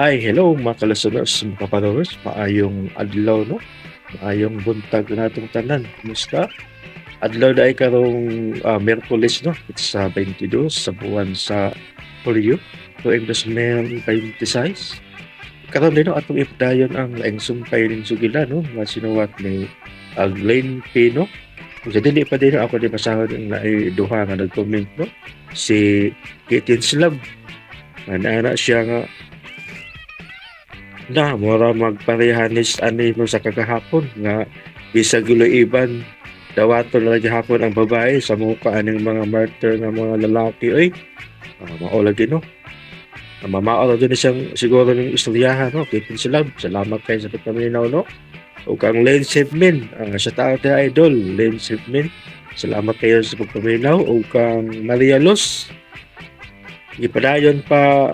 Ay, hello mga ka-listeners, mga followers, maayong adlaw, no? Maayong buntag na natong tanan. Kumusta? Adlaw na ay karong Miyerkules, no? It's 22 sa buwan sa Hulyo, tuig 2026. Karon din, no, atong ipadayon ang laing sumpay ning sugila, no? Nga sinuwat ni Glenn Pino. Kung sa dili pa din, no, ako di basahon ang naay duha nga nag-comment, no? Si Kitin Slab. Nga siya nga na mura magparehanis ani mo sa kagahapon nga bisag iban dawaton na gihapon ang babae sa muka aning mga martyr nga mga lalaki oy. Mao lagi, no. Mamao ra din siyang siguro ning istoryahan, no. Kitin sila, salamat kay sa pagpaminaw, no. Ug ang Len Shipman, sa tao ta idol Len Shipman, salamat kayo sa pagpaminaw. Ug kang Maria Luz, gipadayon pa.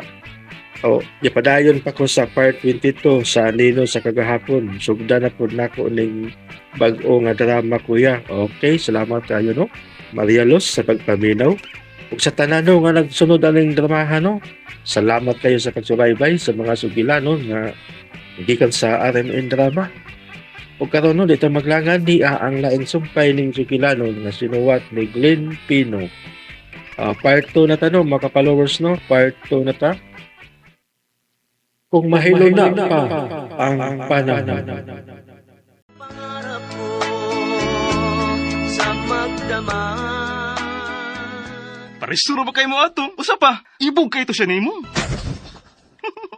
Oh, gipadayon pa ko sa part 22 sa Nino sa kagahapon. Sugda na pud nako ning bag-o nga drama, kuya. Okay, salamat kayo, no. Maria Luz, sa pagpaminaw. Ug sa tanan, no, nga nagsunod aning dramahan, no. Salamat kayo sa pagsubaybay sa mga sugilanon nga gikan sa RMN Drama. Ug karon, no, dito maglangan ni ang laing sumpay ning sugilanon nga sinuwat ni Glenn Pino. Part 2 na ta, no, mga followers, no. Part 2 na ta. Kung mahilo na pa ang panahon. Pangarap ko sa magdamag. Paresuro ba kayo mo ato? Usa pa, ibog kay to siya nimo.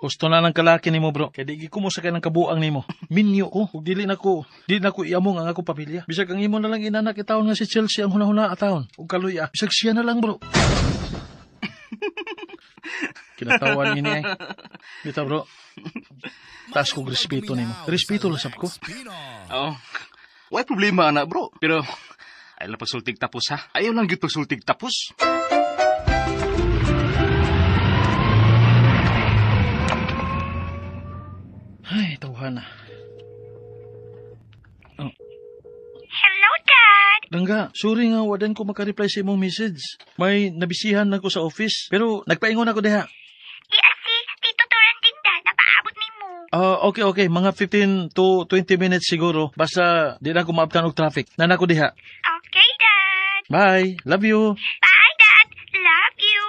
Gusto na ng kalaki nimo, bro. Kay di ko mo sa ng kabuang nimo. Minyo ko. Ug dili na ko iamong ang akong pamilya. Bisag ang imo na lang inanak itawon nga si Chelsea ang hunahuna atawon. Ug kaluya. Bisag siya na lang, bro. Kinatawan ini ay. Bitaw, bro. Taas kog respeto nimo. Respeto lang sab ko. Oo. Way problema na, bro. Pero ayaw lang pagsultig tapos ha. Ayaw lang gyud pagsultig tapos. Ay, tawhan na. Oh. Hello, Dad! Langga, sorry nga wadan ko makareply sa imong message. May nabisihan na ko sa office, pero nagpaingon ako diha. Iya si Tito Turanting, Dad. Napaabot nimo. Ah, okay. Mga 15 to 20 minutes siguro. Basta di na ko maabtan og traffic. Nana ko diha. Okay, Dad. Bye. Love you. Bye, Dad. Love you.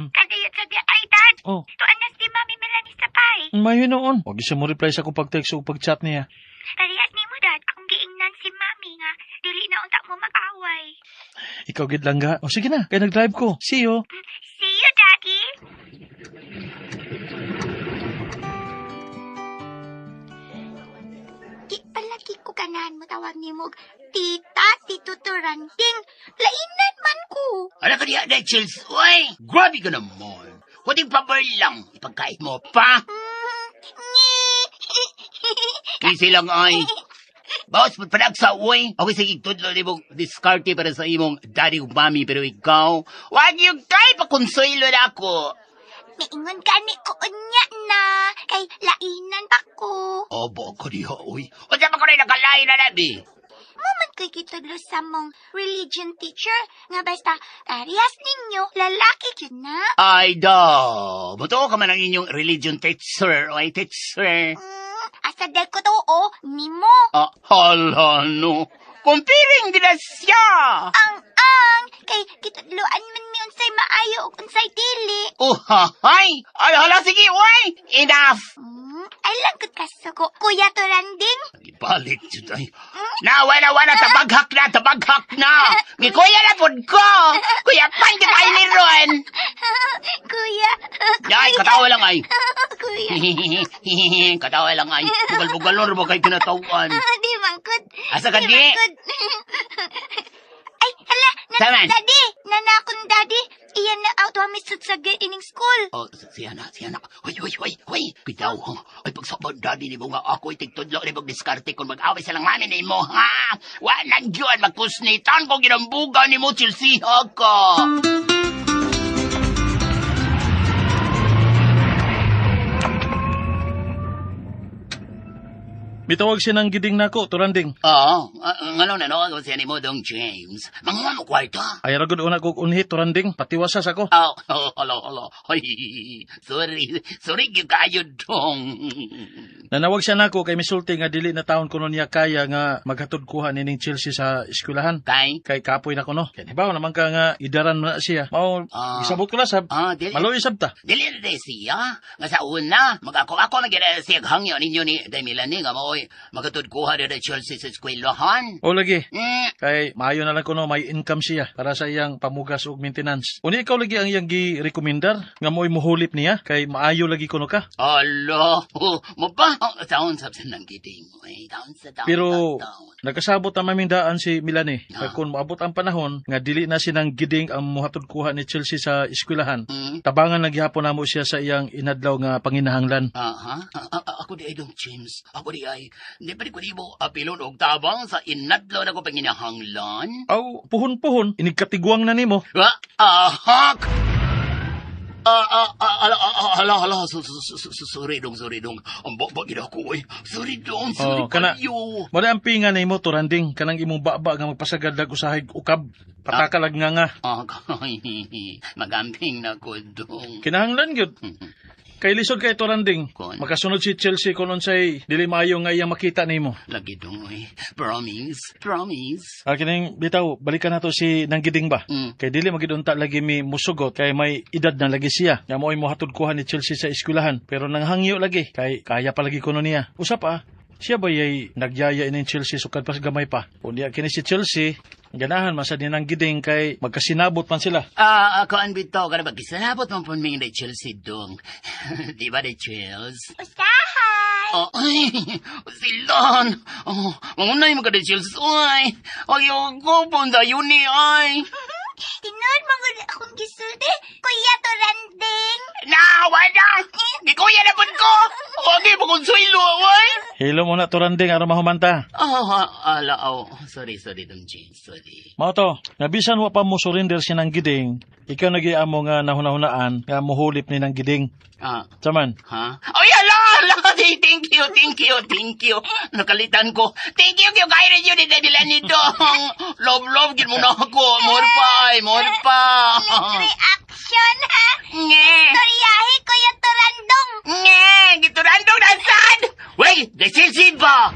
Kadiyot sa di. Ay, Dad. Oh, Tuan na si Mami Melanie sa pay. mayo noon. Wag siya mo reply sa akong pag-text o pag-chat niya. Parehas nimo, Dad. Akong giingnan si Mami nga dili na unta mo mag-away. Ikaw gid, langga. O sige na, kay nag-drive ko. See you. See you, Daddy. Di palagi ko ganahan mo tawag nimo og Tita, Tito Turanting. Lainan man ko. Ala ka diha, day, Chels. Uy, grabe ka naman. Huting pabor lang. Ipagkait mo pa. Easy lang ay. Boss, palag sa uy. Okay, sige, tudlo ni mong diskarte para sa imong daddy ug mami, pero ikaw, wag yung kay pakonsuelo na ako. Miingon gani ko unya na. Kay lainan pa ko. Obo ko diha, uy. Unsa pa ko rin nakalain na nabi? Mo man ko'y gitudlo sa mong religion teacher nga basta parehas ninyo, lalaki yun na. Ay, daw. Mutuo ka man ang inyong religion teacher, oy, teacher. Asa day ko to, nimo. Ah, hala, no. Kumpiring din na siya. Ang, kay gitudloan man mi unsay maayo ug unsay dili. Oh, hay! Ay, hala, sige, uy! Enough! Ay lang gud kasuko, Kuya Turanding. Ibalik, jud ay. Na, wala, wala, tabaghak na, tabaghak na! Gikuya na pud ko! Kuya, pan kita ay ni Ron! Kuya. Ay, katawa lang ay. Kuya. Katawa lang ay. Bugal-bugal ba kay kinatawan? Di mangkod. Asa ka, Di di? mangkod. Ay, hala, na, Saman? Daddy, nanakon, Daddy. Iyan na out wa misud sa gate ining school. Oh, siya na, siya na. Hoy, hoy, hoy, hoy. Bitaw, ha? Ay, pagsabot, daddy ni mo nga ako, itigtudlo ni mong diskarte kung mag-away sa lang mami ni mo, ha? Walang yun, magkusnitan ko ginambuga ni mo, Chelsea, ko. Mitawag siya ng giding nako, turanding. Oo, ngano na no, siya ni mo dong James. Manguha mo kwarta. Ay ragod una kog unhit, turanding. Patiwasas ako. Oh, oh, hello, hello. Ay, sorry, sorry gyud kayo dong. Nanawag siya nako kay misulti nga dili na taon kuno niya kaya nga maghatod kuha nining Chelsea sa eskwelahan. Kay? Kay kapoy na kuno. Kay hibaw naman ka nga idaran mo na siya. Mao gisabot ko na sab. Dili. Maluoy sab ta. Dili na day siya. Nga sa una, mag-ako-ako na gina siya hangyo ninyo ni Damilani nga maoy magatod kuha na Chelsea sa eskwelahan. O lagi. Mm. Kay maayo na lang kuno may income siya para sa iyang pamugas ug maintenance. Uni ikaw lagi ang iyang gi-recommendar nga mo'y muhulip niya kay maayo lagi kuno ka. Ala, oh, mo ba? Oh, taon sa nang giting. Ay, taon sa taon. Pero taon. nagkasabot na maming daan si Milani. Kay kung moabot ang panahon nga dili na sinang giding ang muhatod kuha ni Chelsea sa eskwelahan. Tabangan na gihapon namo siya sa iyang inadlaw nga panginahanglan. Aha. Ako di ay dong James. Ako di ay. Di pa di ko di mo apilon og tabang sa inadlaw na ko panginahanglan. Aw, puhon-puhon, inigkatiguang na nimo. Ah, ahak! Ala, ala, ala, sorry dong, sorry dong. Ang baba gid ako, oy. Sorry dong, sorry Oh, kana. kayo. Wala ang pinga nimo turanding kanang imong baba nga magpasagad lag usahay ukab. Patakalag nga nga. Ah, magamping na ko dong. Kinahanglan gyud. Kay lisod kay turanding. Kon. Makasunod si Chelsea kun unsay dili maayo nga iyang makita nimo. Lagi dong, oy. Promise, promise. Ah, kining bitaw balikan nato si Nanggiding ba. Kay dili magid unta lagi mi musugot kay may edad na lagi siya. Nga mo'y mohatod kuha ni Chelsea sa eskwelahan pero nanghangyo lagi kay kaya pa lagi kuno niya. Usa pa, siya ba yay nagyaya ini Chelsea sukad pas gamay pa. Unya kini si Chelsea ganahan man sa ni Nanggiding kay magkasinabot man sila. Ako ang bitaw ka na ba? Gisanabot man po ming na Chelsea dong. Di ba de Chelsea? Usahay! Oh, ay, silon. Oh, mangunay mo ka de Chelsea. Ay, ay, ko po yun ni ay. Tinuod mo gud akong gisulti, Kuya Turanding. Na, wala. Gikuya na po ko. Huwag mo kong suilo, ay. Hilo mo na turanding aron mahumanta. Oh, ala, oh. Sorry, sorry, dong James. Sorry. Mao to, nga bisan wa pa mo surrender si Nanggiding, ikaw nagiamo nga nahunahunaan nga muhulip ni Nanggiding. Ah, Saman, ha? Ay, ala, ala. Thank you, thank you, thank you. Nakalitan ko. Thank you, kaya kaya rin yun, ni dong. Love, love, gin mo na ako. More pa, ay, more pa. Reaction ha? Nge. Istoryahe, Kuya Turandong. Nge, giturandong nasad. Wey, decisive ba?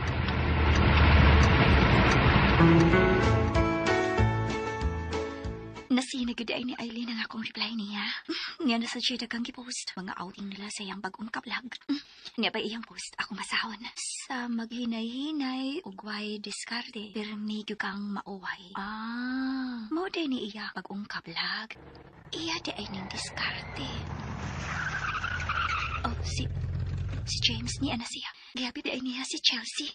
Nasinagod ay ni Eileen ang akong reply niya. Niya na sa siya dagang gipost. Mga outing nila sa iyang bagong kablog. Niya pa iyang post akong basahon. Sa maghinay-hinay, ugway diskarte, pirmi gyud kang mauway. Ah, mao day ni iya bagong kablog. Iya di ay ning diskarte. Oh, si James niya na siya. Gihabi di ay niya si Chelsea.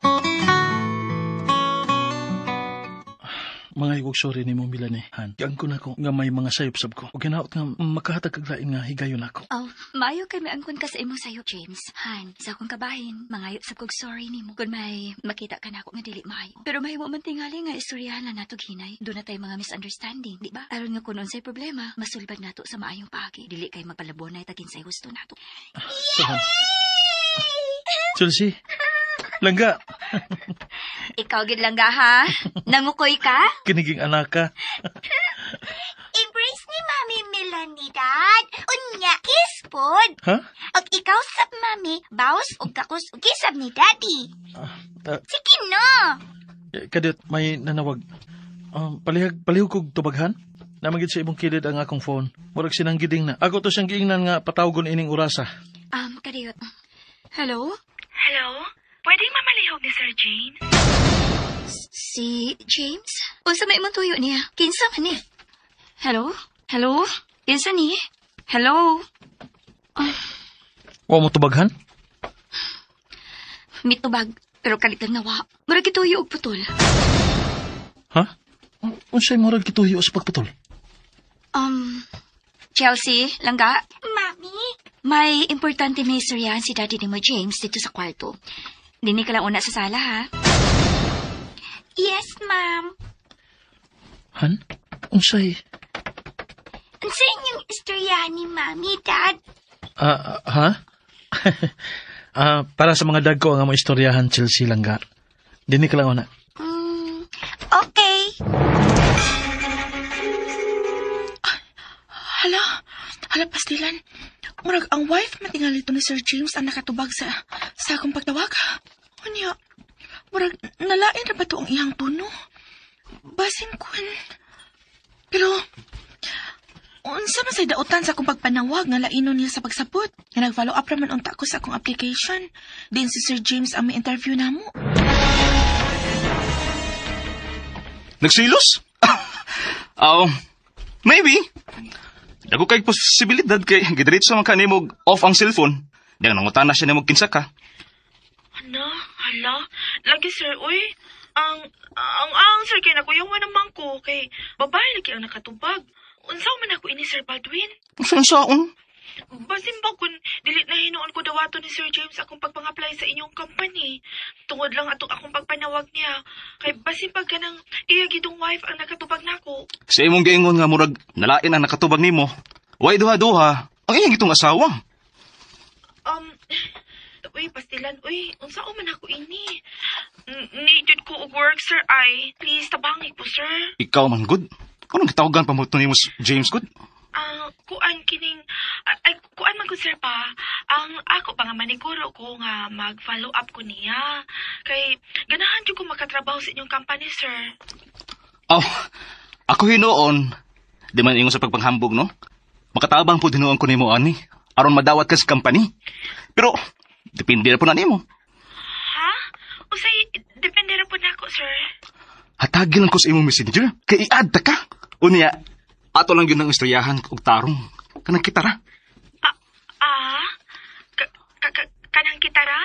Mga igog sorry nimo Milane. Han, giangkon nako nga may mga sayop sab ko. Ug hinaot nga makahatag kag lain nga higayon nako. Oh, maayo kay miangkon ka sa imong sayop, James. Han, sa akong kabahin, mangayo sa kog sorry nimo. Kung may makita ka nako nga dili maayo. Pero mahimo man tingali nga istoryahan na nato hinay. Doon na tay mga misunderstanding, di ba? Aron nga kun unsay problema, masulbad nato sa maayong paagi. Dili kay magpalabonay ta kinsay gusto nato. Sahan. Chelsea. Langga, Ikaw gid lang ga ha? Nangukoy ka? kiniging anak ka. Embrace ni Mami Melanie, Dad. Unya, kiss pod. Ha? Og ikaw sab Mami, bawas og kakos og kiss sab ni Daddy. Sige no. Kadit, may nanawag. Palihog kog tubaghan. Namagid sa imong kilid ang akong phone. Murag sinanggiding na. Ako to siyang giingnan nga patawgon ining orasa. Kadiyot. Hello? Hello? Pwedeng mamalihog ni Sir Jane? Si James? Unsa may imong tuyo niya? Kinsa man ni? Hello? Hello? Kinsa ni? Hello? Wa mo tubaghan? Mitubag, pero kalit lang nawa. Murag gituyo og putol. Ha? Unsay murag gituyo sa pagputol? Chelsea, langga. Mami? May importante may istoryahan si daddy ni mo, James, dito sa kwarto. Dini ka lang una sa sala, ha? Yes, ma'am. Han? Unsay? Unsa inyong istoryahan ni Mami, Dad? Ah, ha? Para sa mga dagko ang among istoryahan, Chelsea langga. Dini ka lang una. Okay. Hala, hala pastilan. Murag ang wife matingali to ni Sir James ang nakatubag sa akong pagtawag. Unya, murag nalain ra ba to ang iyang tono? Basin kun. Pero, unsa man say dautan sa akong pagpanawag nga lainon niya sa pagsabot? Nga nag-follow up ra man unta ko sa akong application. Din si Sir James ang may interview namo. Nagsilos? Oh, maybe. Dago kay posibilidad kay gidiretso man ka nimo off ang cellphone. Di nga nangutana siya nimo kinsa ka. Ano? Hala? Lagi sir, uy. Ang sir kay nakuyawan naman ko kay babae lagi ang nakatubag. Unsa man ako ini Sir Baldwin? Unsa unsaon? Basin ba kun dili na hinuon ko dawato ni Sir James akong pagpang-apply sa inyong company. Tungod lang atong akong pagpanawag niya. Kay basin pag kanang iya gidong wife ang nakatubag nako. Sa imong giingon nga murag nalain ang nakatubag nimo. Way duha-duha ang iyang gitong asawa. Uy, pastilan, uy, unsa man ako ini? Needed ko og work, sir, ay. Please, tabangi ko, sir. Ikaw man good. Anong gitawagan pa mo to nimo James good? Kuan kining ay kuan man ko sir pa. Ang ako pa nga maniguro ko nga mag-follow up ko niya. Kay ganahan jud ko makatrabaho sa inyong company, sir. Oh, ako hinuon. Di man ingon sa pagpanghambog, no? Makatabang po hinuon ko nimo ani. Aron madawat ka sa company. Pero, depende na po na nimo. Ha? Usay depende ra po nako, sir. Hatagin lang ko sa imong messenger. Kay i-add ta ka. Unya, ato lang yun ang istoryahan og tarong. Kanang kitara. Ah? Ka, ka, ka, kanang kitara?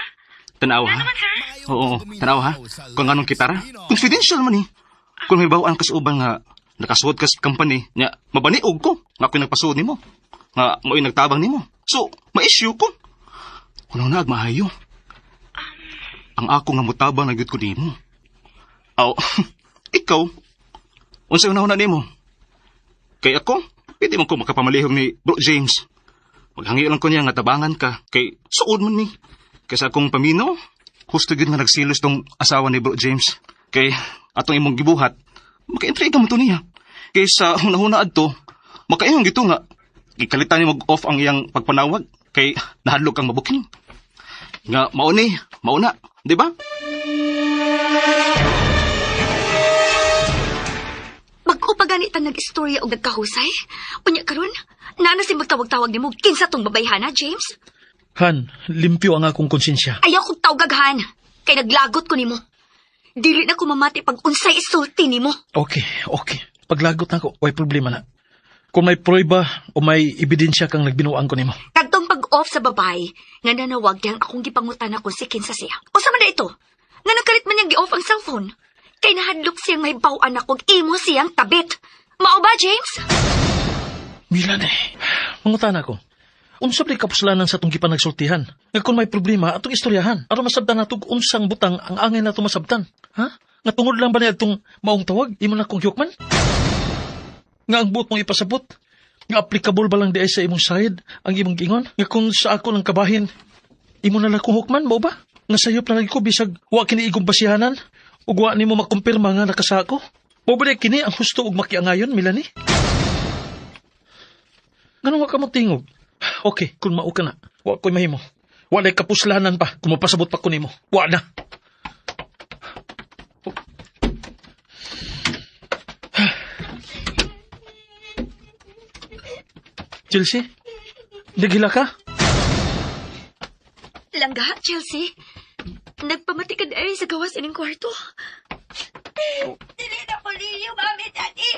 Tanaw ha? Ano man, sir? Oo, tanaw ha? Kung anong kitara? Confidential man eh. Kung may bawaan ka sa uban nga nakasuod ka sa company, nga mabaniog ko, nga ako'y nagpasuod nimo, nga mo'y nagtabang nimo. So, ma-issue ko. Kuno na maayo. Ang ako nga mutabang na gyud ko nimo. Aw, ikaw, unsa una nimo? Kay ako, pwede man ko makapamalihog ni Bro James. Maghangyo lang ko niya nga tabangan ka, kay suod man ni. Kaysa akong pamino, husto gyud nga nagsilos tong asawa ni Bro James. Kay atong imong gibuhat, makaintriga mo to niya. Kay sa hunahuna adto, makaingon gito nga gikalitan ni mag-off ang iyang pagpanawag kay nahadlok kang mabuking. Nga mao ni, mauna, di ba? Bag-o pa ganit ang nag-istorya og nagkahusay. Unya karon, naa na si magtawag-tawag nimo kinsa tong babayhana, James? Han, limpyo ang akong konsensya. Ayaw kong tawgaghan. Kay naglagot ko nimo. Dili na ko mamati pag unsay isulti nimo. Okay, okay. Paglagot na ko, way problema na. Kung may prueba o may ebidensya kang nagbinuang ko nimo. Kadtong pag-off sa babae, nga nanawag niyang akong gipangutan ako si kinsa siya. Usa man na ito? Nga nagkalit man niyang gi-off ang cellphone. Kay nahadlok siyang may bawan ako ug imo siyang tabit. Mao ba, James? Milan eh. Mangutan ako. Unsa ba kapuslanan sa atong gipanagsultihan? Nga kung may problema, atong istoryahan. Aron masabtan nato kung unsang butang ang angay nato masabtan. Ha? Nga tungod lang ba niya atong maong tawag? Imo na kong hiyokman? Nga ang buot mong ipasabot? Nga applicable ba lang di ay sa imong side ang imong giingon? Nga kung sa ako ng kabahin, imo na lang kong hukman, mao ba? Nga sayop na lang ko bisag wa kini igong basihanan? Ug wa nimo makumpirma nga nakasako? Mao ba di kini ang husto og makiangayon, Melanie? Ganun wa ka mo tingog. Okay, kung mao ka na, wa ko'y mahimo. Wa na'y kapuslanan pa kung mapasabot pa ko nimo. Wa na. Chelsea? Nagila ka? Langga, Chelsea. Nagpamati ka dahil sa gawas ining kwarto. Dili na ko ninyo, Mami, Daddy.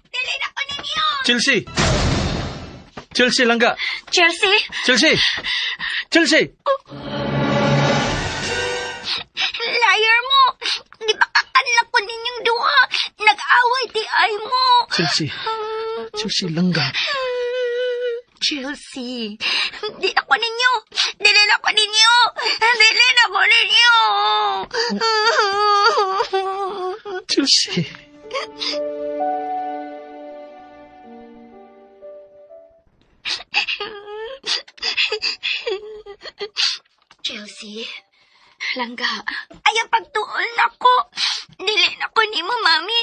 Dili na ko ninyo. Chelsea! Chelsea, langga! Chelsea! Chelsea! Chelsea! Liar mo! Di ba kakanla ko ninyong duha? Nag-away di ay mo! Chelsea. Chelsea, langga. Chelsea, di ako ninyo! Dili na ko ninyo! Dili na ko ninyo! Chelsea. Chelsea? Langga. Ayaw pagtuon nako. Dili na ko nimo, mami.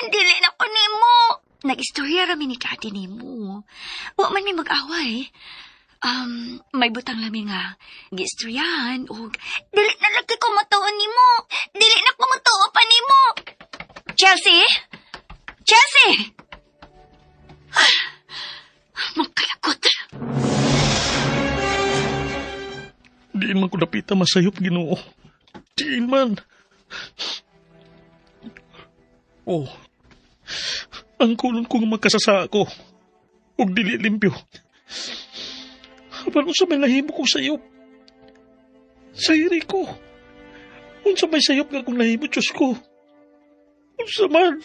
Dili na ko nimo. Nag-istorya rami ni daddy nimo. Wa man mi mag-away. May butang lami nga giistoryahan og dili na lagi ko matuon nimo. Dili na ko matuo pa nimo. Chelsea? Chelsea! Magkalagot. Diin man ko dapita masayop, Ginoo. Diin man. Oh. Ang kulon ko nga magkasasa ako. Ug dili limpyo. Apan unsa may nahimo ko sayop? Sayri ko. Unsa may sayop nga akong nahimo, Diyos ko? Unsa man?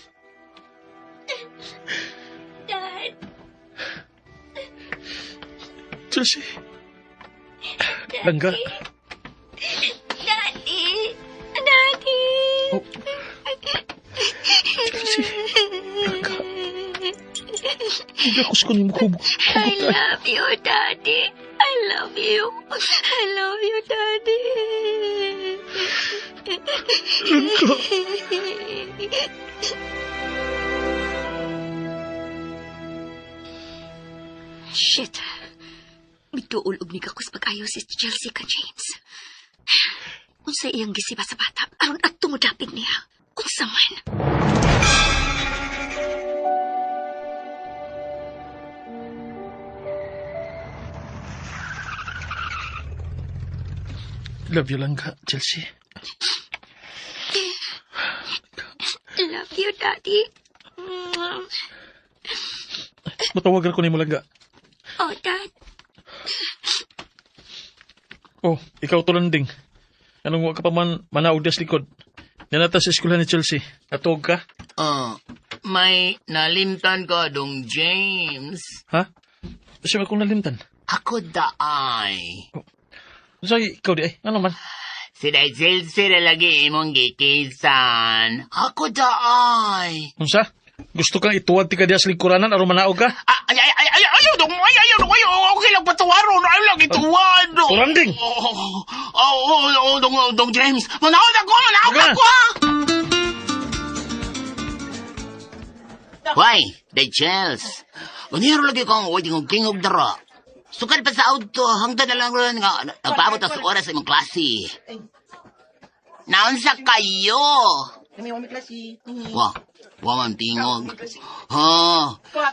Dad, Chelsea. Langga. Daddy! Daddy! Oh. Chelsea. Langga. Gakos ko ni mo. I love you, Daddy. I love you. I love you, Daddy. Langga. Shit. Mituol og migakos pag-ayo si Chelsea ka James. Unsa iyang gisiba sa bata aron adto mo dapig niya. Unsa man? Love you, Langga, Chelsea. Love you, Daddy. Matawagan ko nimo, Langga. Oh, Dad. Oh, ikaw to landing. Anong wa ka pa man manaog des likod? Nanata sa eskwela ni Chelsea. Atog ka? Oh, may nalimtan ka dong James. Ha? Siya ba kong nalimtan? Ako daay. Unsa ikaw di ay? Ano man? Si Day Chelsea na lagi imong gikisan. Ako daay. Unsa? Gusto kang ituwad ti ka diya sa lingkuranan aron manaog ka? Ah, ay, ay, ay, ay, ayaw, dong, ay, ayaw, dong, ay, okay lang patawaron, ayaw lang ituwad. Turanding! Oh, oh, oh, oh, dong, dong James, manaog ako, manaog Aga! ako, ha! Hoy, Day Chels. Uniro lagi kong uy, tingog tingog dara. Sukad pa sa auto, hangtod na lang ron nga, nagpaabot sa oras sa imong klase. Naunsa kayo? Wa, wa man tingog. Ha,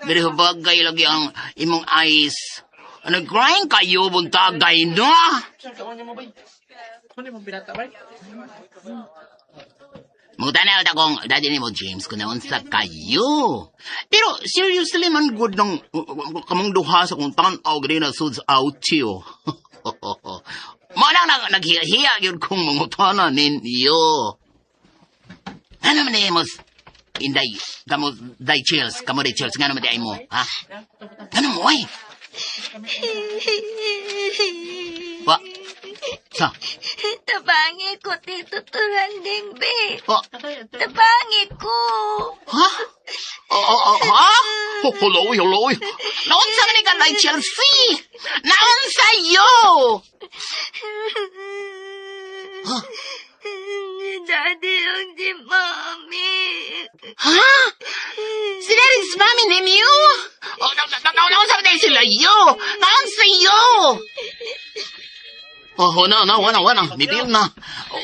diri bagay lagi ang imong eyes. Ano crying kayo buntagay no? Mangutana ta kong daddy ni mo James kung naunsa kayo. Pero seriously man good nang kamong duha sa kung tan-aw gani na suds out tiyo. Mo nang naghiya-hiya gyud kong mangutana ninyo. Ano man ni mo Inday, kamo day Chels, kamo day Chels, ngano man di ay mo, ha? Ano mo ay? Wa. Sa. Tabangi ko, Tito Turanding, be. Wa. Tabangi ko. Ha? Oh, oh, oh, ha? Oh, hello, hello. Naunsa man ni ka day Chelsea? Naunsa yo? Ha? Daddy ang si Mami. Ha? Sila rin si Mami ni Mew? Oh, na, na, na, naunsa man sila yo? Naunsa yo? Oh, na, na, wana, wana. Nibil na.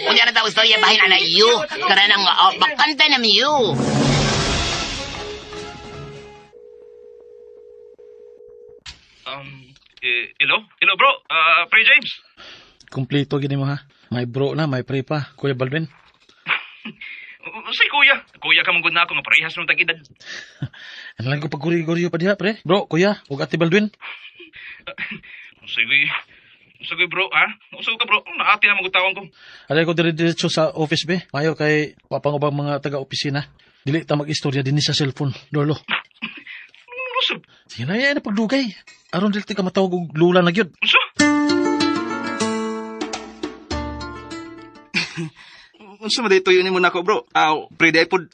Unya na tawag sa iya, bahin na iyo. Kara nang bakanta na miyo. Hello? Hello, bro. Pre James. Kompleto gini mo ha. May bro na, may pre pa. Kuya Baldwin. Si kuya. Kuya ka mong na ako nga parehas nung tag-edad. Ano lang ko pagkuri-guriyo pa diha, pre? Bro, kuya, ug Ate Baldwin. Sige. Sige, bro, ha? Usog ka, bro. Naati na magutawang ko. Alay ko dire-diretso sa office be. Mayo kay wapang ubang mga taga-opisina. Dili ta mag-istorya dinhi sa cellphone, lolo. Ano, Sige na, yan na pagdugay. Aron dili ka matawag og lula na gyud. Unsa? Unsa man dito yun mo nako, bro? Aw, pre di pod.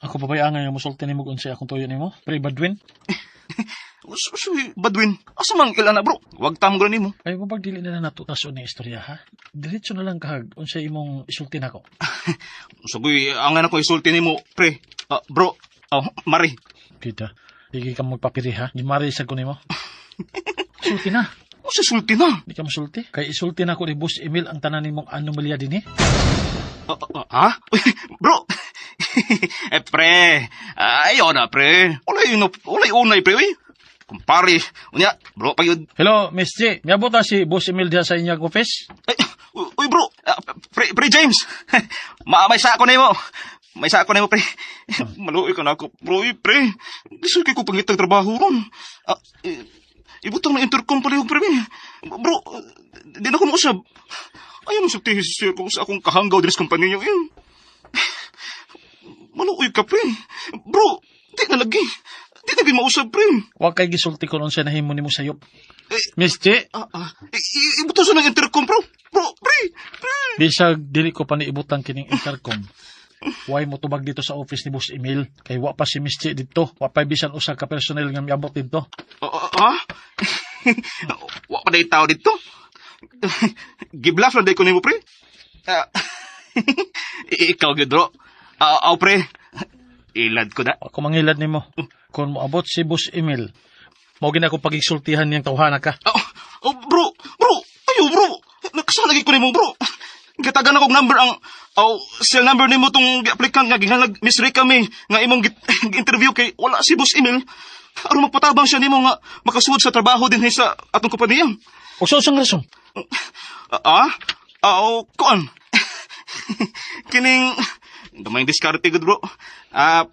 Ako pabayaan nga musulti nimo kung unsay akong tuyo nimo, pre Baldwin. Suy, Badwin, asa man kailan na, bro? Wag tamang gula nimo. Ay, mo dili na lang nato taso ni istorya, ha? Diretso na lang kahag unsa imong isulti nako. Sugoy, ang anak ko isulti nimo, pre. Ah, bro, oh, Mari. Kita, di ka magpapiri, ha? Gimari sa ko nimo. Sulti na. Unsa sulti na? Di ka mosulti. Kay isulti na ko ni Boss Emil ang tanan nimong anomalya dinhi. Ah, ah, ha? Uy, bro. Eh, pre. Ayaw na, pre. Walay, no, walay unay, pre, uy. Kumpare, unya, bro, payod. Hello, Miss J. Miabot na si Boss Emil diha sa inyong office. Ay, uy, bro. Ah, pre, pre James. May sako na mo. May sako na mo, pre. Maluoy ka na ako, bro, uy, pre. Gusto kay ko pangitag trabaho ron. Ah, eh, ibutang na intercom palihog, pre. Bro, di na ko mausab. Ayaw mo sultihi sir kung sa akong kahanggaw din sa kumpanya niyo. Eh. Maluoy ka, pre. Bro, di na lagi. Di na lagi mausab, pre. Wa kay gisulti ko unsa nahimo nimo sayop. Eh, Miss J, ibutang sa ng intercom, bro. Bro, pre, pre. Bisag dili ko pa niibutang kining intercom. Why mo tubag dito sa office ni Boss Emil? Kay wa pa si Miss J dito. Wa pa bisan usa ka personnel nga miabot dito. Ah, ah, ah? Wa pa day tao dito. Giblaf lang day ko nimo, pre. Ah, ikaw gyud, bro. Ah, aw, pre. Ilad ko na. Ako mangilad nimo. Kung moabot si Boss Emil, mao gina ko pagigsultihan niyang tawhana ka. Ah, oh, bro, bro. Ayo, bro. Nakasalagi ko nimo, bro. Gitagan akong number ang oh, cell number nimo tong gi-applicant nga gihalag Miss Rica May nga imong interview kay wala si Boss Emil. Aron magpatabang siya nimo nga makasuod sa trabaho dinhi sa atong kompanya. O sa usang rason? Ah? Ah, oh, kuan. Kining gamay diskarte gud, bro. Ah,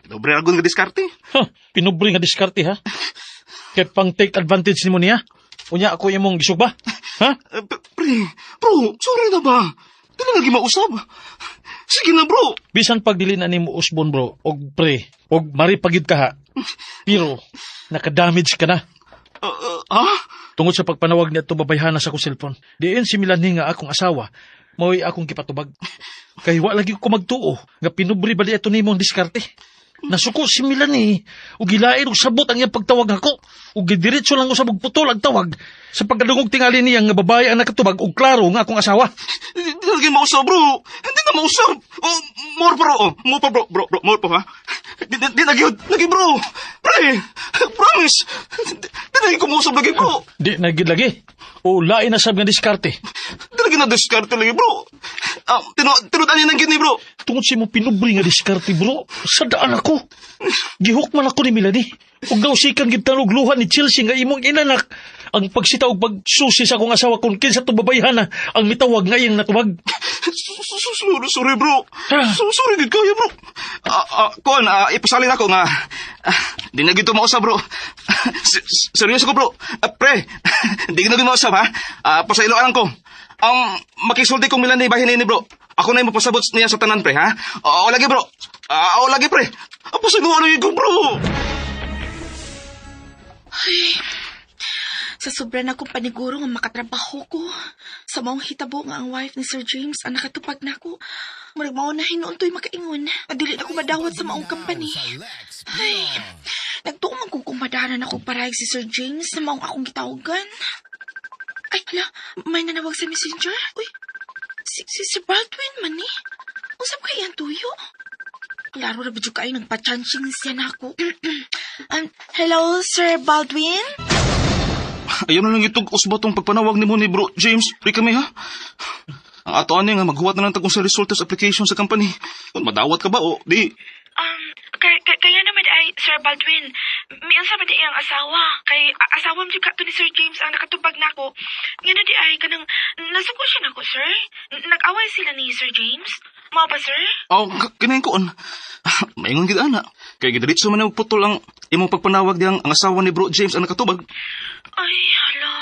dobre ra gud nga diskarte. Huh, pinubre nga diskarte ha. Kay pang take advantage nimo niya. Unya ako imong gisugba. Ha? Eh, pre, bro, sorry na ba? Dili lagi mausab. Sige na, bro. Bisan pag dili na nimo usbon bro, og pre, og maripagid ka ha. Pero nakadamage ka na. Ah, ah, ah? Tungod sa pagpanawag niya itong babayhana sa akong cellphone. Diin si Melanie nga akong asawa, mao'y akong gipatubag. Kay wa lagi ko magtuo, nga pinubri ba di ato nimong diskarte. Nasuko si Melanie, ug gilain og sabot ang iyang pagtawag ako. Ug gidiretso lang usab og putol ang tawag sa pagkadungog tingali niya nga babae ang nakatubag og klaro nga akong asawa. Hindi lagi mausab, bro. Hindi na mausab. Oh, more bro. Oh, more pa, bro, bro, bro, more pa, ha? Di lagi, lagi, bro. Pre, promise. Di lagi ko mausab lagi, bro. Di na gid lagi. O lain na sab nga diskarte. Di lagi na diskarte lagi, bro. Ah, tinutan niya ng gini, bro. Tungod sa imong pinubri nga diskarte, bro, sa daan ako. Gihok man ako ni Melanie. Ug nausikan gid tanog luha ni Chelsea nga imong inanak ang pagsita og pagsusi sa akong asawa kung kinsa tong babayhana ang mitawag nga iyang natubag. Sorry, sorry, bro. Sorry, gid kayo, bro. Ah, ah, kuan, ipasalin ako nga. Ah, di na gid to mausab, bro. Seryoso ko, bro. Ah, pre, di na gid mausab, ha? Ah, pasailoan ko. Ang makisulti kong Melanie bahin ni bro. Ako na yung mapasabot niya sa tanan, pre, ha? Oo, lagi, bro. Ah, oo, lagi, pre. Ah, pasailoan ko, bro. Sa sobra na akong paniguro nga makatrabaho ko. Sa maong hitabo nga ang wife ni Sir James ang nakatupag nako. Murag mao na hinuon to'y makaingon. Dili na ako madawat sa maong company. Ay, nagtuo man kung kumadaran ako parayag si Sir James na maong akong gitawagan. Ay, hala, may nanawag sa messenger? Uy, si Sir Baldwin man ni. Usap kay ang tuyo. Klaro ra ba jud kayo nagpa-chanching siya nako. Hello, Sir Baldwin? Ayaw na lang itong usba tong pagpanawag ni mo ni bro James. Pre kami, ha? Ang ato ani nga maghuwat na lang tagong sa resulta sa application sa company. Kung madawat ka ba o di? Kaya naman ay, Sir Baldwin, miyan sa man di ang asawa. Kay asawa mo ka to ni Sir James ang nakatubag nako. Nga na di ay, kanang nasuko siya nako, sir. Nag-away sila ni Sir James. Mao ba, sir? Oh, kinain ko on. Maingon gid ana. Kay gidiretso man ang putol ang imong pagpanawag diyang ang asawa ni bro James ang nakatubag. Ay, hala.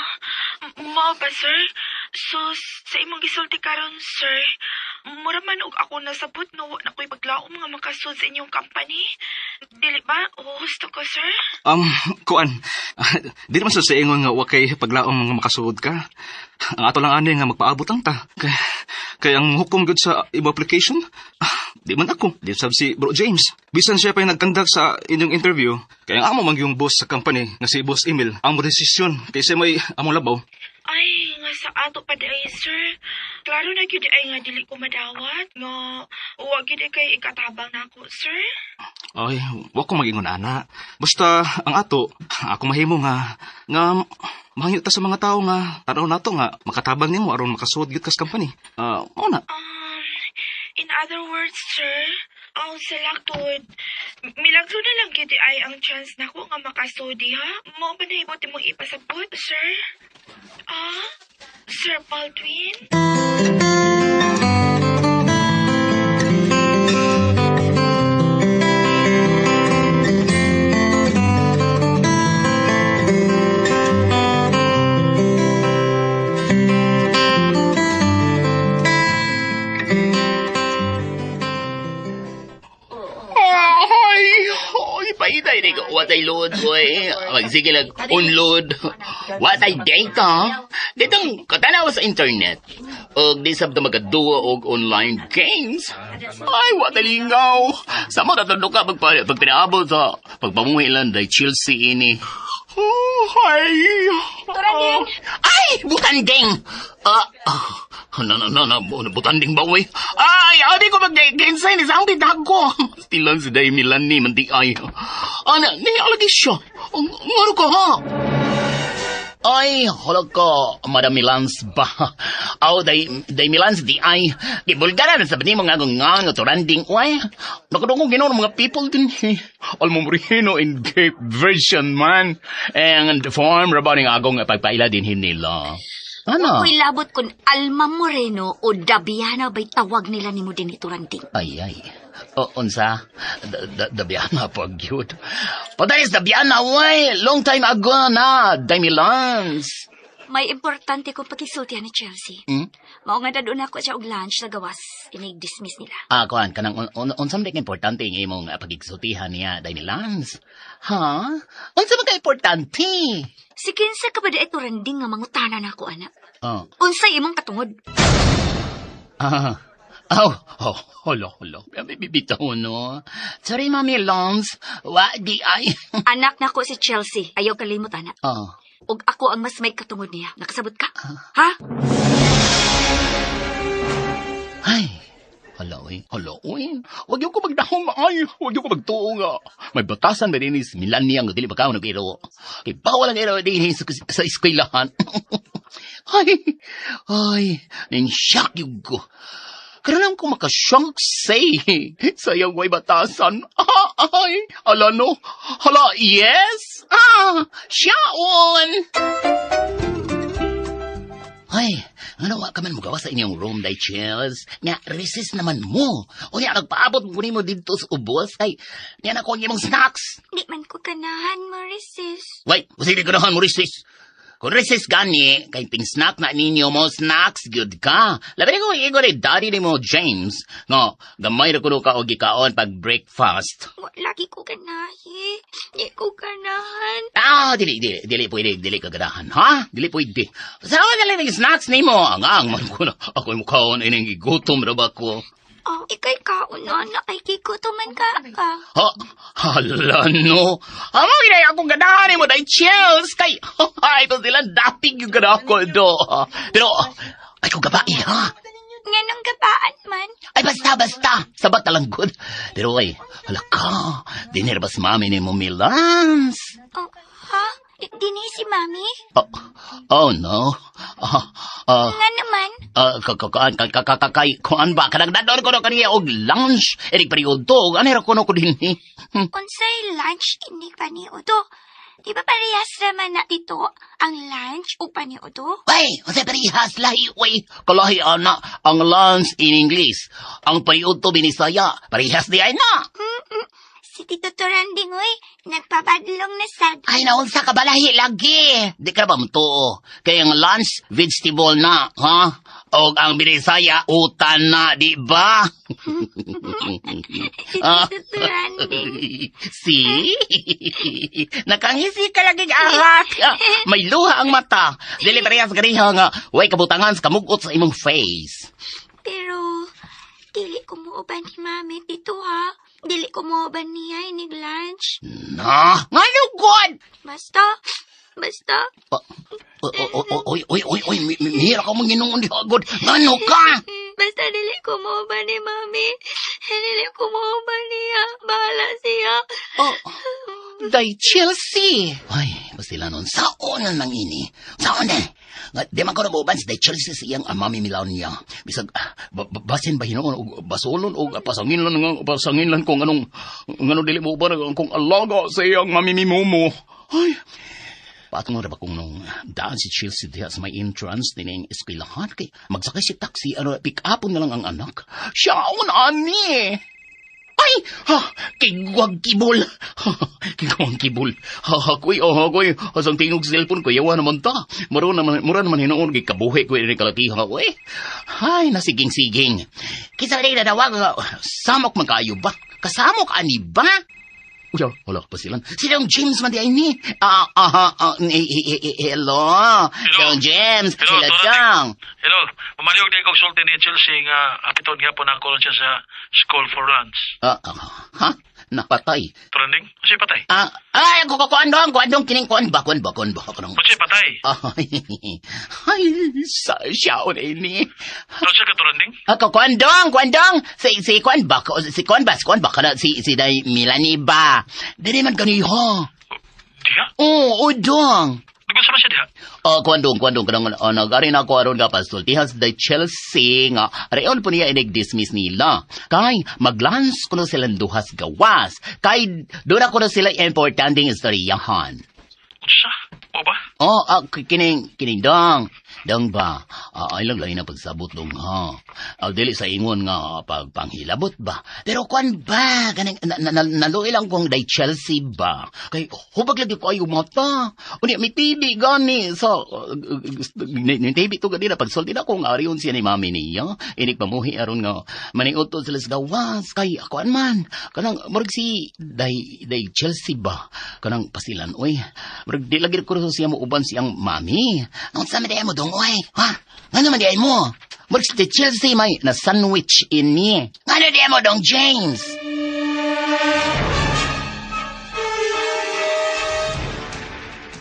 Mao ba, sir? So, sa imong gisulti karon, sir, mura man og ako nasabot nga wa na ko'y paglaom nga makasud sa inyong company. Dili ba? Husto ko, sir? Kuan. Di naman sa ingon nga wa kay paglaom nga makasuod ka. Ang ato lang ani nga magpaabot lang ta. Kay ang hukom gud sa imo application. Di man ako. Di sab si Bro James. Bisan siya pa yung nagkandak sa inyong interview, kaya ang amo man yung boss sa company nga si Boss Emil ang mo desisyon kaysa may among labaw. Ay, nga sa ato pa di ay, sir. Klaro na gyud ay nga dili ko madawat. Nga, wa gyud ay kay ikatabang nako, sir. Ay, wa ko magingon ana. Basta ang ato, ako mahimo nga nga mangyo ta sa mga tao nga tanaw nato nga makatabang nimo aron makasuod gyud kas company. Ah, mao na. In other words, sir, ang selaktod, milagro na lang gyud ay ang chance nako nga makasudi, ha? Mao ba nahibot imong ipasabot, sir? Ah, Sir Baldwin? Ay, ay, paiday ni ko. What I load, boy. Magsige lang, unload. What I data. Ditong katanaw sa internet. Og di sab na magaduwa og online games. Ay, what a lingaw. Sa mo tatlo ka pagpa, pagpinaabot sa pagpamuhi lang day Chelsea ini. Oh, ay. Turanding! Ay, butanding! Ah, ah, no, no, no, no, butanding ba, uy? Ay, adi ko mag-gensay ni sa ang ko. Stilan si Day Milan ni, manti ay. Ana, ni, alagi siya. Ang ngano ka, ha? Ay, hala ka, Madam Milans ba? Aw, day Milans di ay. Di bulgaran sa bani mga nga nga turanding, uy. Nakadungog ginoon mga people din. Eh. Almo Moreno in Cape version, man. And the form, rabaning agong pagpaila din hinila. Ano? Ako'y labot kun Alma Moreno o Dabiana ba'y tawag nila nimo din ituranding. Ay, ay. O, unsa? Dabiana pag yun. Padalis Dabiana, uy! Long time ago na, Day Milans. May importante kong pakisultihan ni Chelsea. Hmm? Mao nga dadun ako siya og lunch sa gawas. Inig-dismiss nila. Ah, kuan kanang unsa man ka importante ang imong pagigsultihan niya day ni Lance? Ha? Unsa man ka importante? Si kinsa ka ba di turanding nga mangutana na ako, anak? Oh. Unsay imong katungod? Ah. Oh, oh, hala, hala. Bibitaw, no? Sorry, Mami Lance. Wa, di ay. Anak nako si Chelsea. Ayaw kalimot, anak. Oh. Ug ako ang mas may katungod niya. Nakasabot ka? Ha? Ay, hala, oy. Hala, oy. Wag yung ko magdahom, ay. Wag yung ko magtuo nga. May batasan ba din is Milan niya nga dili ba ka nag-iro. Kay bawal ang iro din sa eskwelahan. Ay, ay, nin-shock yung ko. Karoon ko makasyank say. Sayang way batasan. Ah, ay, ala no. Hala, yes. Ah, siyaon. Ay, ano wa ka man mugawa sa inyong room, day Chels? Nga, resist naman mo. O niya, nagpaabot mo nimo dito sa ubos. Ay, niya na ko ang imong snacks. Di man ko ganahan mo resist. Wait, usili ko nahan mo resist. Kung resist gani, kay ting snack na ninyo mo, snacks, good ka. Labi ko, igo ni daddy ni mo, James. No, gamay ra kuno ka og gikaon pag breakfast. Wa lagi ko ganahi. Di ko ganahan. Ah, dili, dili, dili pwede, dili kagadahan, ha? Dili pwede. Sa dali ng snacks nimo, ang ang man ko na, ako'y mukhaon ining gigutom ra ba ko? Oh, ikay kaon na na kay gigutoman ka ka. Ha, hala no. Amo ginay akong ganahan nimo day Chels kay ay to sila dapig yung ganahan ko do. Pero ay ko gabai ha. Nganong gabaan man. Ay basta basta, sabat na lang good. Pero ay, hala ka, dinerbas mami ni mo Milans. Oh, ha? Dini si mami? Oh, oh no. Ah, ah, Nga naman. Ah, kuan kay kuan ba kanang dadon ko no kaniya og lunch erik periodo ano ra kuno ko dinhi. Unsay lunch ini paniudo? Di ba parehas naman na dito ang lunch o paniudo? Wey, unsay parehas lahi wey. Kalahi ana ang lunch in English. Ang periodo binisaya, parehas di ay na. Si Tito Turanding, uy, nagpapadlong na sad. Ay naunsa ka balahi lagi. Di ka ba mutuo? Kay ang lunch vegetable na, ha? Og ang binisaya utan na, di ba? Si Tito Turanding. See? Nakangisi ka lagi ahak. May luha ang mata. Dili parehas ganiha nga way kabutangan sa kamugot sa imong face. Pero, di Dili ko muuban ni Mami, Tito ha. Dili ko muuban niya inig lunch. Na, ngano god? Basta, basta. Oy, oy, oy, oy, mihira ka mong ginuon diha god. Ngano ka? Basta dili ko muuban ni Mami. Dili ko muuban niya. Bahala siya. Oh, day Chelsea. Ay, bastila nun, saon na nang ini. Saon na. Nga, di man ko nabuban si day Chelsea sa iyang mami Melania. Bisag, basin ba hinoon, og basolon, og pasangin lang, nga, pasangin lang kung anong, ngano dili mo ba ang kung alaga sa iyang mami Mimomo. Ay, patong ra ba kung nung daan si Chelsea diha sa may entrance dining eskwelahan kay magsakay si taxi ano pick upon na lang ang anak. Siyaon ani. Ay, ha, kigwag kibol. Kigwag kibol. Ha, ha, kuy, oh, ha, kuy. Asang tingog sa cellphone ko, yawa naman ta. Mura naman hinuon, kay kabuhi ko, ini kalakiha ko, eh. Ay, nasiging-siging. Kisa rin nadawag, samok man kayo ba? Kasamok ani ba? Uy, wala pa silang. Silang James man di ay ni. Ah, ah, ah, hello. Silang James, Hello, sila Dorothy. Dang. Hello, mamaliog din kong sulti ni Chelsea nga apiton gyapon ako siya sa school for lunch. Ah, ah, ha? Napatay. Trending? Kasi patay. Ah, ay, ko ko andong, ko andong kining kuan ba, kuan ba, kuan ba, kanang. Kasi patay. Ay, ay, sa siya ni. Doon siya ka trending? Ako kuan dong, kuan dong. Si si kuan ba, si kuan ba, si kuan ba kana si si day Milani ba. Dili man kaniha. Diha? Oo, oh, dong. Nagkasa ba siya diha? Oh, kuan dong, kuan dong kanang oh, nagari na ako aron nga pasultihan sa day Chelsea nga reon po niya inig-dismiss nila. Kay maglans kuno silang duhas gawas. Kay doon ako na sila importanteng istoryahan. Unsa? O ba? Oh, ah, kining kining dong. Dong ba? Ah, ay lang lain ang pagsabot dong ha. Ah, dili sa ingon nga pagpanghilabot ba. Pero kwan ba kaning na, na, na, naluoy lang kong day Chelsea ba. Kay hubag lagi ko ayo mata. Unya may TV gani sa ni TV to gani na pagsulti na kong ariyon siya ni mami niya. Inig pamuhi aron nga maniudto sila sa gawas kay akuan man. Kanang murag si day day Chelsea ba. Kanang pasilan oy. Murag di lagi ko siya mo uban siyang mami. Unsa man di mo dong oy? Ha? Ngano man di ay mo? Murag si Chelsea may na sandwich ini. Ngano di mo dong James?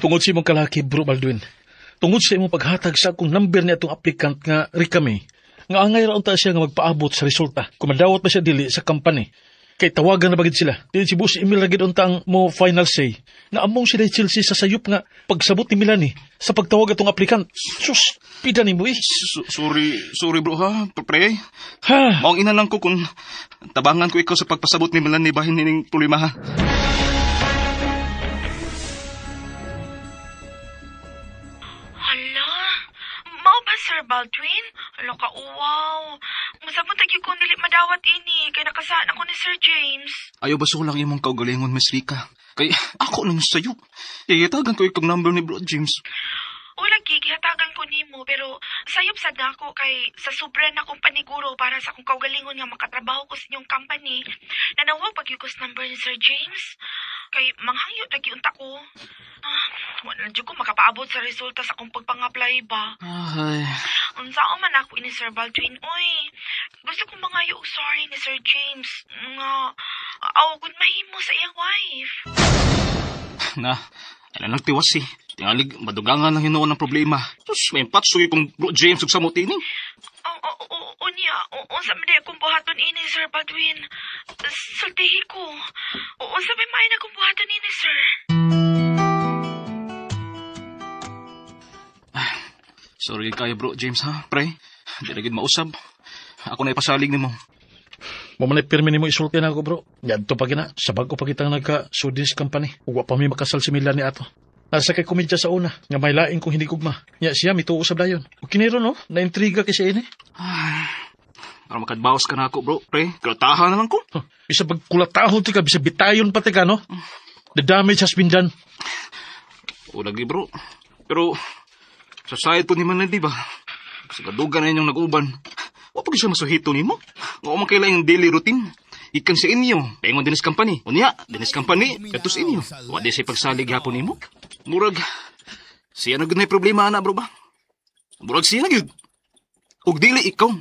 Tungod sa imong kalaki, Bro Baldwin. Tungod sa imong paghatag sa akong number ni atong applicant nga Rikami, nga angay ra unta siya nga magpaabot sa resulta. Kung madawat ba siya dili sa company. Kay tawagan na bagid sila. Dili si Boss Emil ra gid unta ang mo final say. Na among sila Chelsea sa sayop nga pagsabot ni Milani sa pagtawag atong applicant. Sus, pida nimo eh. Sorry, sorry bro ha, pre. Ha. Maong ina lang ko kung tabangan ko ikaw sa pagpasabot ni Melanie bahin nining problema ha. Hala, mao ba Sir Baldwin? Hala ka, uwaw. Masabot tagyo kung dili madawat ini, kay nakasaan ako ni Sir James. Ayaw ba lang imong kaugalingon, Miss Rica? Kay ako nang sayo. Yayatagan ko ikong number ni Bro James. Wala gihatagan ko nimo pero sayop sad na ako kay sa sobra na akong paniguro para sa akong kaugalingon nga makatrabaho ko sa inyong company. Nanawag pag ko sa number ni Sir James. Kay manghangyo lagi unta ko. Ah, wala jud ko makapaabot sa resulta sa akong pagpang-apply ba. Ay, Unsaon man ako ini Sir Baldwin, oy. Gusto kong mangayo og sorry ni Sir James nga aw gud mahimo sa iyang wife. na, ay nagtiwas eh. Tingalig, madugangan lang hinuon ng problema. Sus, may patsuy kong Bro James ug samot ini. O, o, o, unya, unsa man di akong buhaton ini, Sir Baldwin. Sultihi ko. O, unsa may maayo na akong buhaton ini, sir? Sorry kayo Bro James ha, pre. Di na gid mausab. Ako na ipasalig nimo. Mo man pirmi nimo isulti na ako, bro. Yadto pa gina, sa bago pa kitang nagka Sudis Company. Ug wa pa mi makasal si Milani ato. Nasa kay komedya sa una, nga may laing kung hindi gugma. Nya siya mituo usab dayon. Ug kini ron no, naintriga kay siya ini. Para makadbawas ka na ako, bro. Pre, kratahan na lang ko. Huh, bisa pagkulatahon ti ka, bisa bitayon pa ti ka, no? The damage has been done. O lagi, bro. Pero, sa side po ni Manan, di ba? Sa kadugan na inyong nag-uban. Wa pa gyud siya masuhito nimo. Nga man kaila yung daily routine. Ikan sa inyo, paingon dinis company. Unya, dinis company, katos inyo. Wa di siya pagsalig hapon nimo. Murag, siya na gyud may problema ana, bro ba? Murag siya na gyud. Ug dili ikaw.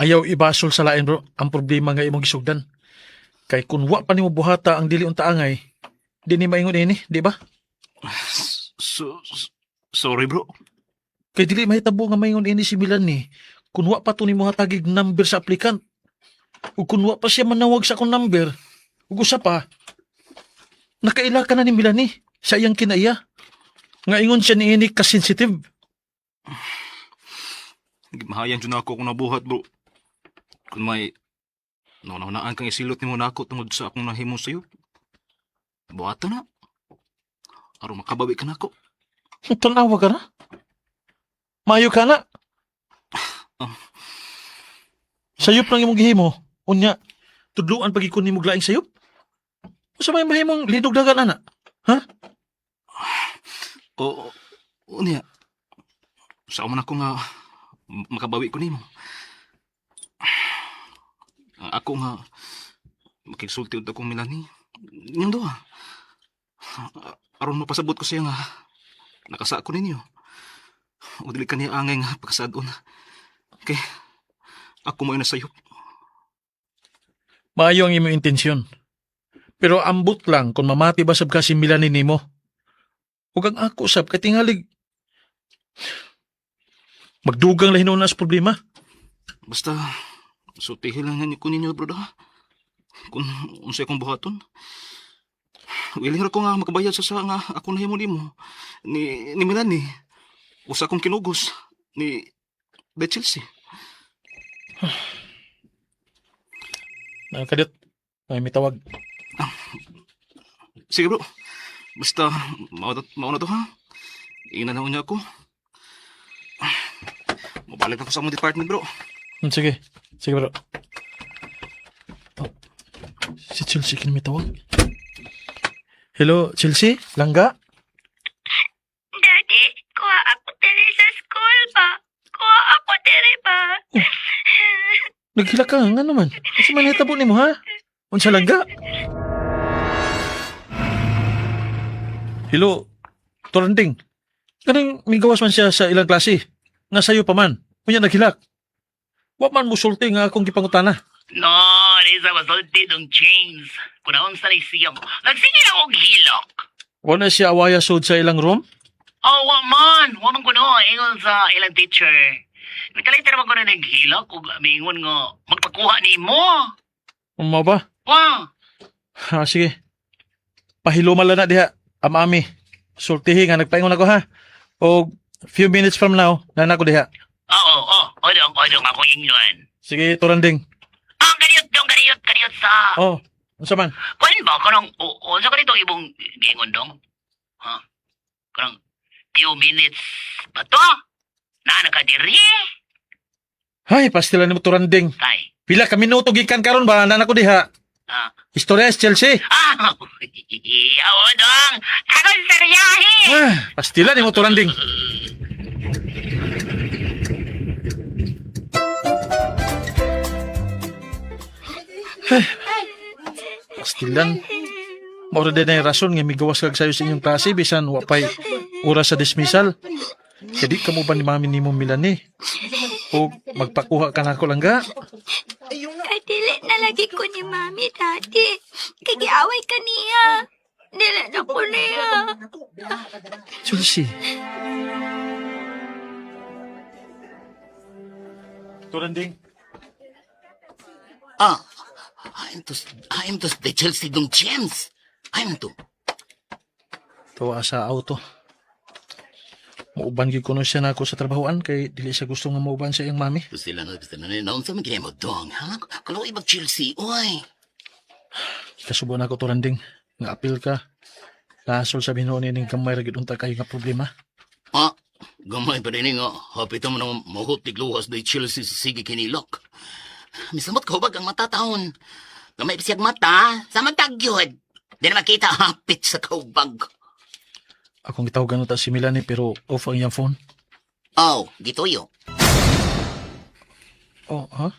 Ayaw ibasol sa lain bro, ang problema nga imong gisugdan. Kay kun wa pa nimo buhata ang dili unta angay, di ni maingon ini, di ba? So, sorry bro. Kay dili mahitabo nga maingon ini si Melanie kun wa pa to nimo hatagig number sa applicant. Ug kun wa pa siya manawag sa akong number, ug usa pa, nakaila ka na ni Melanie sa iyang kinaiya. Nga ingon siya niini ka-sensitive. Mahayan dyan ako kung nabuhat bro. Kung may naunaan kang isilot nimo nako tungod sa akong nahimo sa'yo. Buhatan na. Aron makabawi ka nako. Tanawa ka na. Maayo ka na. Ah. Sayop lang imong gihimo. Unya, tudluan pag ikon nimo laing sayop. Unsa may mahimong linog dagan ana? Oo, o niya. Sa man ako nga makabawi ko nimo. Ang ako nga makigsulti ud akong Melanie. Niyang duha. Aron mapasabot ko siya nga nakasa ko ninyo. O dili ka niya angay nga pagkasadon. Kay ako mo nasayop. Maayo ang imong intensyon. Pero ambot lang kung mamati ba sab ka si Melanie nimo. Ug ang ako sab kay tingalig magdugang lahi na sa problema. Basta sultihin lang ko ninyo bro ha. Kung unsay akong buhaton. Willing ra ko nga makabayad sa sa nga ako nahimo nimo ni ni Melanie. Usa akong kinugos ni De Chelsea. Nakadit. Ay mitawag. Sige bro. Basta mao na to ha. Ingnan na niya ako. Mabalik na ko sa among department bro. Sige. Sige bro. Oh. Si Chelsea kini mitawag. Hello, Chelsea? Langga? Daddy, kuha ako diri sa school ba? Kuha ako diri ba? Naghila ka, nga naman. Kasi man hitabo nimo ha? Unsa langga? Hello, Toranding. Kaning migawas man siya sa ilang klase. Nga sayo pa man. Unya naghilak. Wa man musulti nga akong gipangutana. No, di sa masulti dong James. Kung naunsa ni siya mo. Nagsige na og hilok. Wa na siya awaya sud sa ilang room? Oh, wa man. Wa man kuno. Ingon sa ilang teacher. Nakaliter man kuno naghilok ug miingon nga magpakuha nimo. Mo ba? Wa. Ha, sige. Pahiluma lang na diha, amami. Sultihi nga nagpaingon ako ha. O few minutes from now, nana ko diha. Oo, oh, oh, odong, odong ako ingon. Sige, Toranding. Ang kaniyot dong, kaniyot, kaniyot sa... Oh, unsa man? Kuan ba, kanang, unsa ka nito ibong giingon dong? Ha? Kanang, few minutes ba to? Naa na ka diri? Hay, pastila nimo Toranding. Tay. Pila ka minuto gikan karon ba nana ko diha? Ah. Istorya sa Chelsea. Ah, awo dong. Ako seryahe. Ah, pastila nimo Toranding. Ay, pastilan. Mao ra din ay rason nga migawas kag sayo sa inyong klase bisan wa pay oras sa dismissal. Kaya di ka mo ba ni mami nimo Milani? O magpakuha ka na ako lang ga? Kay dili na lagi ko ni Mami, Daddy. Kay giaway ka niya. Dili na ko niya. Chelsea. Turanding. Ah, I'm to the Chelsea dong James. I'm to. Tuwa sa auto. Muuban gyud kuno siya nako sa trabahoan kay dili siya gusto nga muuban sa iyang mami. Gusto na, gusto na, naunsa man mo dong, ha? Kaluoy bag Chelsea, oy. Kasubo na ako Turanding. Nga apil ka. Nasol sa binuon ning gamay ra gyud unta kayo nga problema. Ah, gamay pa rin nga, hapit mo na mahutig luwas day Chelsea sa sige kinilok. Misamot ko bag ang mata taon. Gamay pa siyag mata, sa matagyod. Di na makita hapit sa kaubag. Akong gitawagan ta si Milani pero off ang iyang phone. Oh, gituyo. Oh, ha?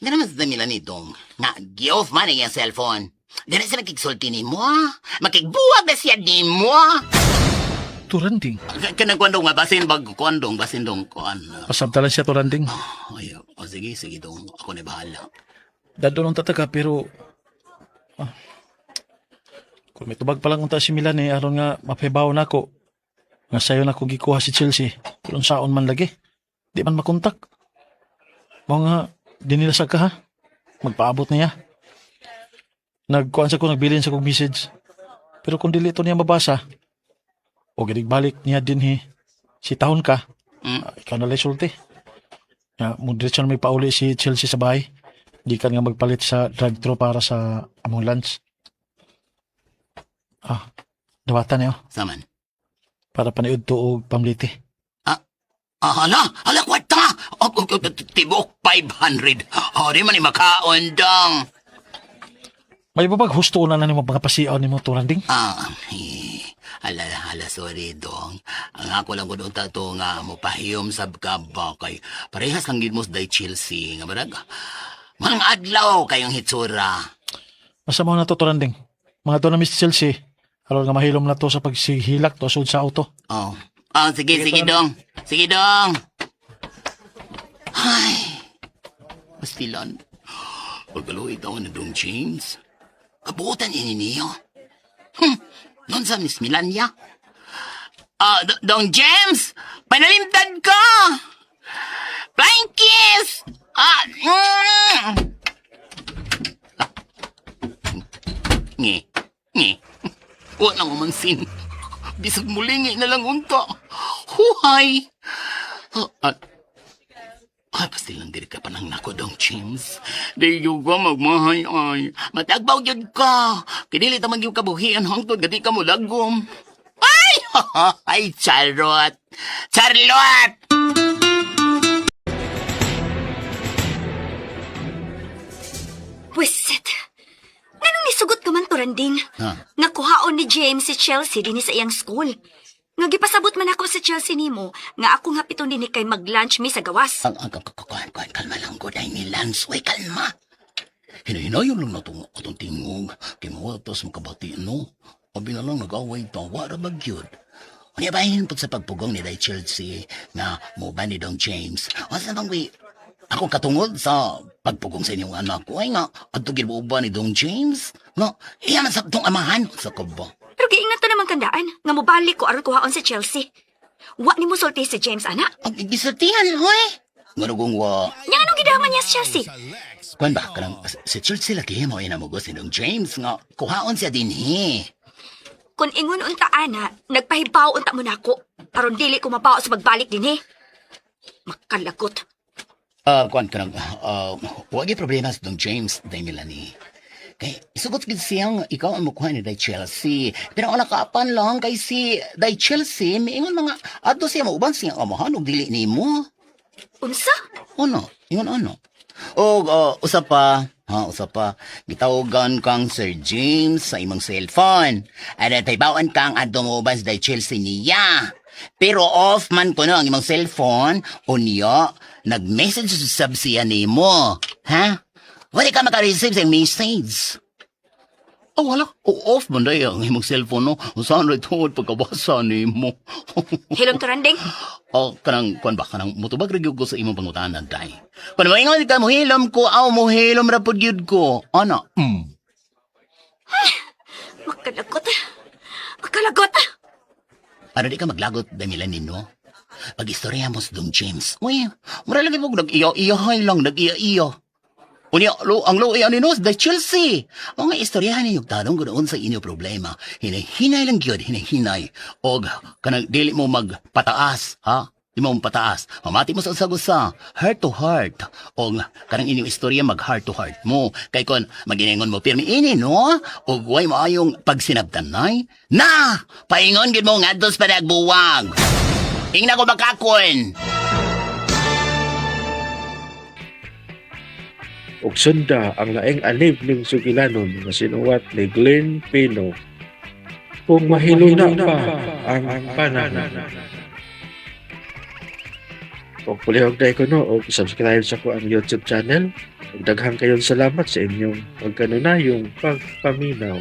Di naman sa damila ni Dong. Nga, gi-off man ang iyang cellphone. Di na siya makigsulti ni mo. Ah. Makigbuwag na siya ni mo. Ah. Turanding. Kanang kuan dong, nga basin bag kuan dong, basin dong kuan. Pasabtalan siya turanding. Ay, oh, sige, sige dong. Ako na bahala. Dadto nung tataka pero ah, kung may tubag pa lang unta si Milan eh, aron nga mapahibaw nako nga sayo na ko gikuha si Chelsea kung saon man lagi di man makontak mao nga di nila sa ka ha magpaabot niya nagkuan sa ko nagbilin sa kong message pero kung dili to niya mabasa o balik niya dinhi si tahon ka. Ah, ikaw na lang sulti nga mo diretso na may pauli si Chelsea sa bahay. Di ka nga magpalit sa drive-thru para sa among lunch. Ah, dawatan niyo Saman. para paniud to og pamliti. Ah, hala, hala, kwarta! Oh, oh, oh, tibok 500. Oh, di man ni makaon dong. May babag husto na na nimo mga pasiaw nimo turanding. Ah, eh, hala, hala, sorry dong. Ang ako lang kuno ta to nga mopahiyom sab ka ba kay parehas lang gid mo sa day Chelsea nga barag. Mga adlaw kayong hitsura. Masama na to turanding. Mga to na Miss Chelsea. Aron nga mahilom na to sa pagsihilak to sud sa auto. Oh. Oh, sige, sige, dong. Sige, dong. Ay. Pastilan. Pagkaluhi taon na dong, James. Kabutan ini niyo. Nun sa Miss Milania. Ah, Dong James! Panalimtad ko! Flying kiss! Ah, Ah. Nge, nge. Wa na mamansin. Bisag mulingi na lang unta. Huhay! Ah, ah. Ay, pastilan diri ka pa nang nako, Dong James. Di yung ka magmahay ay. Matagbaw yun ka. Kidili ta magyud kabuhian hangtod gadi ka mo lagom. Ay! Ay, charot! Charot! Wisit! Nganong nisugot ka man turanding? Ha? Nga kuhaon ni James si Chelsea dinhi sa iyang school. Nga gipasabot man ako sa Chelsea nimo nga akong hapiton dinhi kay mag-lunch mi sa gawas. Ang ang kuan kuan kalma lang ko dahil ni Lance. Uy, kalma. Hinahinayon lang na itong atong tingog. Kay mga tos makabati, no? Abi na lang nag-away ta, wara bagyod. Unya bahin po sa pagpugong ni Day Chelsea nga mo ba ni Dong James. O sa bang wi, ako katungod sa pagpugong sa inyong anak ko ay nga, adto gid mo ba ni Dong James? Nga, iya man sa tong amahan sa kaba. Pero giingnan to naman kandaan nga mobalik ko aron kuhaon si Chelsea. Wa nimo sulti si James ana. Ang gisultihan, hoy! Nga nagong wa, Nya anong gidama niya si Chelsea? Kuan ba, kanang si Chelsea lagi mo inamugos ni Dong James nga, kuhaon siya dinhi. Kun ingon unta ana, nagpahibaw unta mo nako aron dili ko mabaw sa pagbalik dinhi. Makalagot. Ah, kuan kanang wag gyud problema sa Dong James day Melanie. Kay isugot gid siyang ikaw ang mukuha ni Day Chelsea. Pero ang nakaapan lang kay si Day Chelsea miingon mga adto siya mauban siya amahan og dili nimo. Unsa? Ano? Ingon ano? Og usa pa, ha, usa pa. Gitawagan kang Sir James sa imong cellphone. At pahibawan kang adto mo sa Day Chelsea niya. Pero off man kuno ang imong cellphone, unya nag-message sab siya nimo. Ha? Wala ka maka-receive sa message. Oh, wala. O, off man day ang imong cellphone, no? Saan rin tungod pagkabasa nimo? Hilom turanding. O kanang kuan ba kanang mutubag ra gyud ko sa imong pangutana day. Kun moingon ka mohilom ko, aw mohilom ra pud gyud ko. Ana. Makalagot. Makalagot. Para di ka maglagot day Melanie no. Pag istorya mo sa Dong James. Uy, mura lagi mo nag-iyo-iyohay lang, nag-iyo-iyo. Unya, lo, ang lo ani no, the Chelsea. O nga istoryahan ninyo tanong ganoon sa inyo problema. Hinahinay lang gyud, hinahinay. Og kanang dili mo magpataas, ha? Di mo pataas. Mamati mo sa usa heart to heart. Og kanang inyong istorya mag heart to heart mo. Kay kon maginingon mo pirmi ini no, og way maayong pagsinabtanay. Na, paingon gid mo ngadto sa panagbuwag. Ingna ko bakakon. Ug sunda ang laing anib ning sugilanon nga sinuwat ni Glenn Pino. Kung mahiluna pa ang panahon. Kung pulihog na ko no, og subscribe sa ko ang YouTube channel. Ug daghang kayong salamat sa inyong pagkanunayong pagpaminaw.